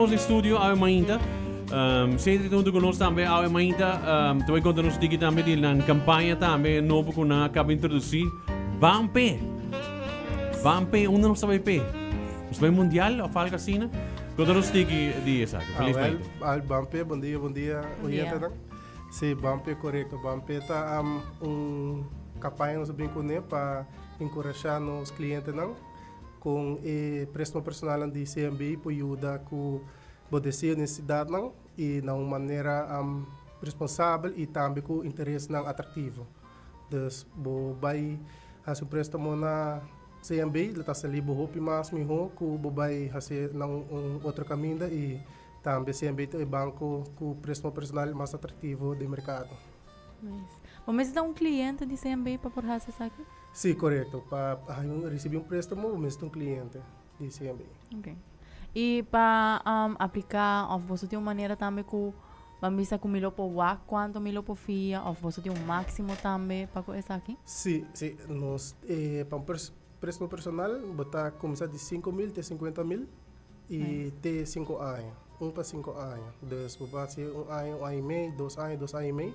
Nos estudio awe mainta. Cedric ta hunto cu nos tambe awe mainta. Ta bay conta nos tiki tambe di nan campaña tambe nobo cu nan a caba introduci. Ban p'e! Ban p'e! Unda nos ta bay p'e? Nos ta bay mundial of algo asina? Conta nos tiki di esaki. Feliz mainta. Awel, ban p'e. Bon dia, bon dia, oyentenan. Si, ban p'e, corecto. Ban p'e ta un campaña nos a bin cune pa encurasha nos clientenan. Kon e préstamo personalnan di CMB por yuda ku bo deseo i nesesidatnan i na un manera responsabel i tambe ku interesnan atraktivo. Dus bo bai hasi un préstamo na CMB lo ta sali bo hopi mas mihó ku bo bai hasi na un otro kaminda i tambe CMB ta e banko ku préstamo personal mas atraktivo den merkado. Nice. Bo mester ta un kliente di CMB pa por hasi esaki? Sí, korekto. Pa haña un risibí un préstamo bo mester un kliente di CMB. Ok. I pa apliká òf boso tin un manera tambe ku ban bisa ku mi lo por wak kuantu mi lo por fia òf boso tin un máksimo tambe pa ku esaki? Sí, sí. Nos pa un préstamo personal bo ta kuminsá di 5000 te 50000 i te sinku aña, un pa sinku aña. Dus bo por hasi un aña, un aña i mei, dos aña, dos aña i mei.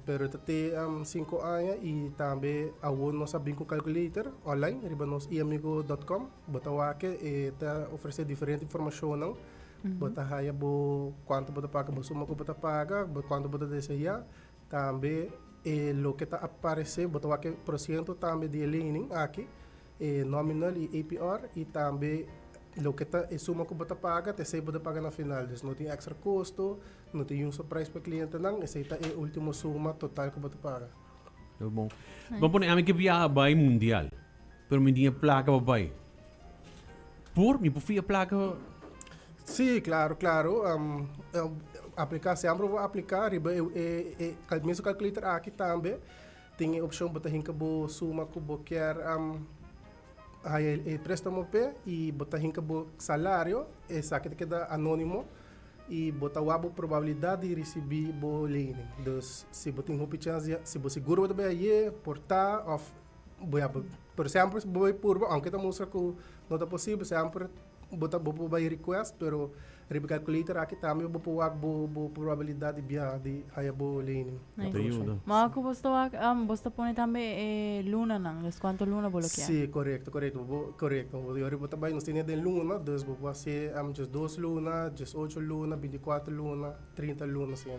Pero ta te 5 aña y tambe awor nos a bin cu calculator online riba nos iamigo dot com. Bo ta wak e ta ofrece diferente informacionnan. Bo ta haya bo cuanto bo ta paga, bo suma cu bo ta paga, bo cuanto bo ta desea. Tambe e loke ta aparece, bo ta wak e porciento tambe di e lening aki, e nominal y APR y tambe loke ta e suma cu bo ta paga, ta esey bo ta paga na final. Dus no tin extra costo. No tin yun surprise pa clientenan, esey ta e ultimo suma total cu bo ta paga. Heel bon. Bo pone ami ke biaha bai mundial, pero mi tin e placa pa bai. Por? Mi por fia placa? Sí, claro, claro. Aplica, semper bo aplica riba e e e mesun calculator aki tambe tin e opcion bo ta hinca bo suma cu bo kier haya e prestamo p'e y bo ta hinca bo salario, esaki ta keda anonimo. I bo ta wak bo probabilidat di risibí bo lening. Dus si bo tin hopi chèns di, si bo sigur bo ta bai ayé, por ta òf bo ya bo, pero semper bo bai purba, ounke ta mustra ku no ta posibel, semper bo ta bo por bai request, pero riba e calculator aki tambe bo por wak bo bo probabilidat di biaha di haya bo lening. Ta yuda. Ma ku bo sta wak, bo sta pone tambe e lunanan, dus kuantu luna bo lo kier? Sí, korekto, korekto. Bo korekto. Bo yori bo ta bai, nos tene den luna, dus bo por hasi 12 luna, 18 luna, 24 luna, 30 luna asina.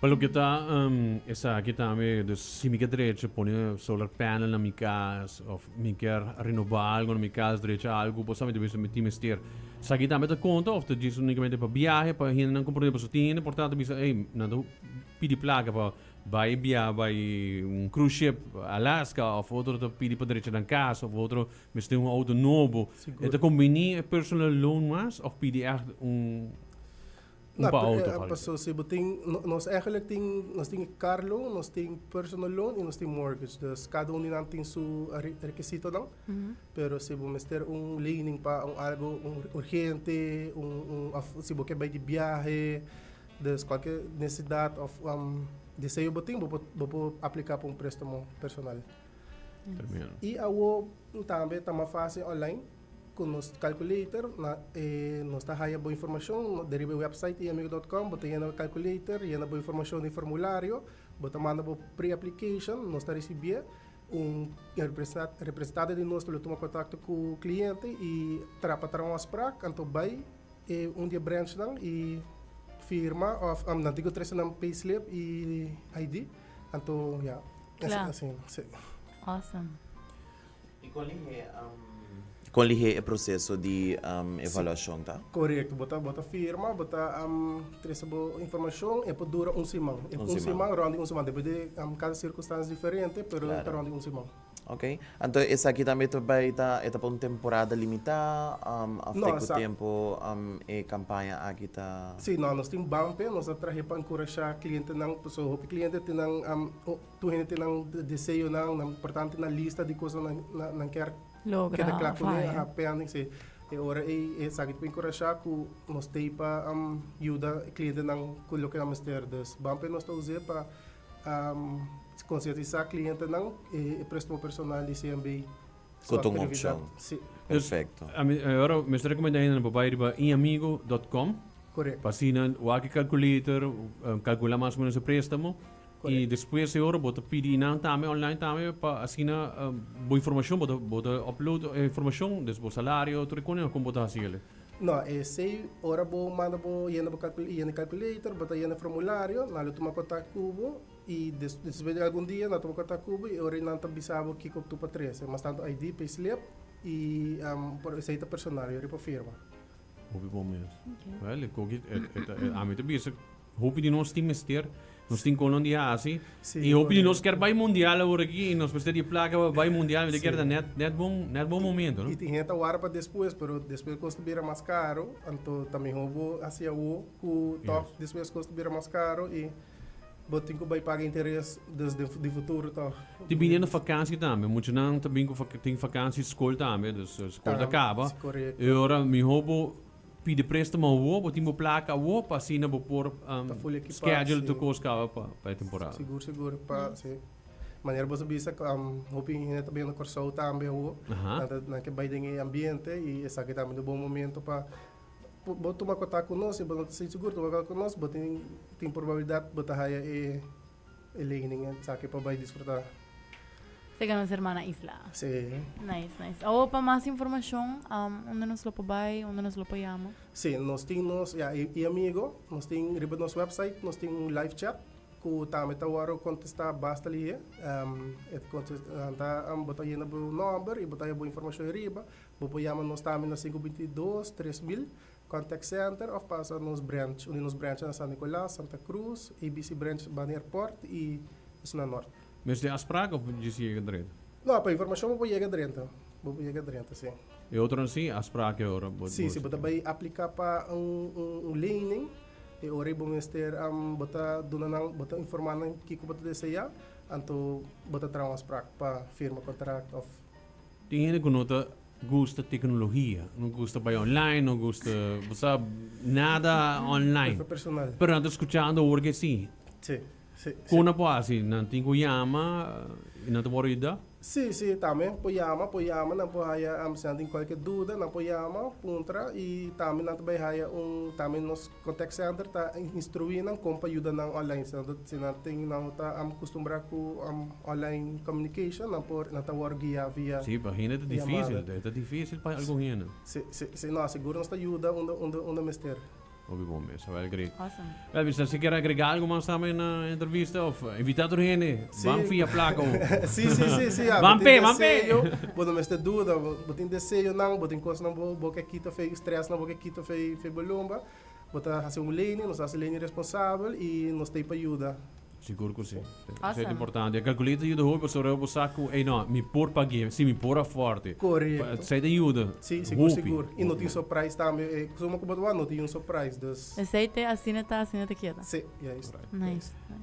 Pa loke ta esaki tambe, dus si mi ke drecha pone solar panel na mi kas of mi kier renoba algo na mi kas, drecha algo, bo sa mi ta bisa mi tin mester. Esaki tambe ta konta of ta djis unikamente pa biahe, pa hendenan komprende pasobra tin hende por ta ta bisa ey nan ta pidi plaka pa bai biaha bai un cruise ship Alaska of otro ta pidi pa drecha nan kas of otro mester un auto nobo. E ta kombini e personal loan mas of pidi ègt un. Un pa auto falta. Paso si bo tin, nos eigenlijk tin, nos tin car loan, nos tin personal loan y nos tin mortgage. Dus cada un di nan tin su requisitonan. Pero si bo mester un lening pa un algo un urgente, un un of si bo ke bai di biahe, dus cualkier necesidad of deseo bo tin, bo por bo por aplica pa un prestamo personal. Tremendo. Y awo tambe ta mas facil online. Ku nos calculator na e nos ta haya bo informashon deriba e website iamigo dot com bo ta yena calculator yena bo informashon den formulario bo ta manda bo pre-application nos ta risibié un representante di nos lo tuma kontakto ku kliente i tra pa traha un afsprak anto bai e un di e branchnan i firma òf nan tin ku trese nan payslip i ID anto ya asina si. Awesome. I kon lihé kon lihé e proseso di evaluashon ta? Korekto, bo ta bo ta firma, bo ta trese bo informashon, e por dura un siman. Un siman, rònt di un siman, depende di kada sirkunstansia diferente, pero ta rònt di un siman. Ok, anto esaki tambe ta bai ta e ta pa un temporada limitá òf te ku tempu e kampaña aki ta? Sí, no, nos tin ban p'e, nos a trahe pa enkurashá klientenan, pasobra hopi kliente tin nan Tur hende tin nan deseonan, nan importante nan lista di cosnan nan nan kier Logra keda kla of kuné, haya. aha, pending, sí. E ora ei esaki ta por enkurashá ku nos t'ei pa yuda e klientenan ku loke nan mester. Dus ban p'e nos ta us'é pa konsientisá klientenan e préstamo personal di CMB. Ku ta un opshon. Si. Perfekto. Ami, ora mi ta rekomendá hende pa bai riba iamigo.com. Korekto. Pa asina wak e calculator, kalkulá mas o menos e préstamo. I despues e ora bo ta pidi nan tambe online tambe pa asina bo informashon bo ta bo ta upload e informashon, des bo salario, tur e konen kon bo ta hasi ele. No, esei ora bo manda bo yena bo calcul yena e calculator, bo ta yena e formulario, nan lo tuma kontak ku bo i des despues di algun dia nan tuma kontak ku bo i ora nan ta bisa bo kiko tu pa trese, mas tantu ID, payslip i por esei ta personal, yori por firma. Hopi bon mes. Wel, e koki ami ta bisa hopi di nos tin mester, nos tin konon di hasi. I hopi di nos kier bai mundial awor aki i nos mester di plaka pa bai mundial, mi ta kier ta net net bon net bon momento, no? I tin hende ta wara pa despues, pero despues kos ta bira mas karo, anto ta mihó bo hasi awo ku tòg despues kos ta bira mas karo i bo tin ku bai paga interes dus den di futuro tòg. Tin bini na vakansi tambe, muchanan ta bin ku tin vakansi skol tambe, dus skol ta kaba. E ora mihó bo pidi préstamo awo, bo tin bo plaka awo pa asina bo por schedule tur kos kaba pa e temporada. Sigur, sigur, pa si. Manera bo sa bisa hopi hende ta bini na Kòrsou tambe awo, nan ta nan ke bai den e ambiente i esaki tambe ta un bon momento pa bo tuma kontak ku nos, si bo no ta sinti sigur tuma kontak ku nos, bo tin tin probabilidat bo ta haya e E lening esaki pa bai disfruta. Sega nos hermana isla. Sí. Nice, nice. Awo pa mas informacion, unda nos lo por bai, unda nos lo por yama? Sí, nos tin nos, ya, e amigo, nos tin riba nos website, nos tin un live chat ku tambe ta wòrdu kontestá basta lihé. E kontesta, ta, bo ta yena bo nòmber i bo ta haña bo informashon ariba. Bo por yama nos tambe na 522 3000. Contact Center of pasa nos branch, un di nos branchnan na San Nicolas, Santa Cruz, ABC branch banda airport y esnan na Noord. Mester afspraak of djis yega drenta? No, pa informacion bo por yega drenta. Bo por yega drenta, si. E otronan si, afspraak e ora bo. Si, si bo ta bay aplica pa un un lening, e ora ey bo mester bo ta duna nan, bo ta informa nan kico bo ta desea, anto bo ta traha un afspraak pa firma contract of. Tin hende cu no ta gusta tecnologia, no gusta bay online, no gusta, bo sa, nada online. Prefer personal. Pero nan ta scuchando awor ke si. Si, si, si. Con nan por haci? Nan tin cu yama y nan ta worde yuda? Si, si, tambe por yama, por yama, nan por haya, si nan tin cualkier duda, nan por yama, puntra y tambe nan ta bay haya un, tambe nos contact center ta instrui nan con pa yuda nan online. Si nan ta, si nan tin, nan no ta acostumbra cu online communication, nan por, nan ta worde guia via. Si, pa hende ta dificil, ta dificil pa algun hende. Si, si, si, no, sigur nos ta yuda unda, unda, unda mester. Hopi bon mes, wel great. Awesome. Wel, mi sa si kier agrega algo mas tambe na entrevista of invita tur hende, Si. ban fia placa o. Si, si, si, si, ja. Ban Bo pe, tin ban pe. deseo, bo no mester duda, bo, bo tin deseonan, bo tin cosnan bo, bo ke kita fe stressnan, bo ke kita fe, fe bo lomba. Bo ta hasi un lening, nos ta hasi lening responsabel y nos ta ei pa yuda. Sigur cu si. Esey ta Awesome. importante. E calculita yuda hopi pasobra bo sa cu, ey no, mi por pag'e, si mi por affort'e. Correcto. Esey ta yuda Si, sigur, hopi. sigur. Y no tin surprise tambe. E suma cu bo ta wak no tin un surprise, dus. Esey te asina ta, asina ta keda. Si, juist. Nice, nice.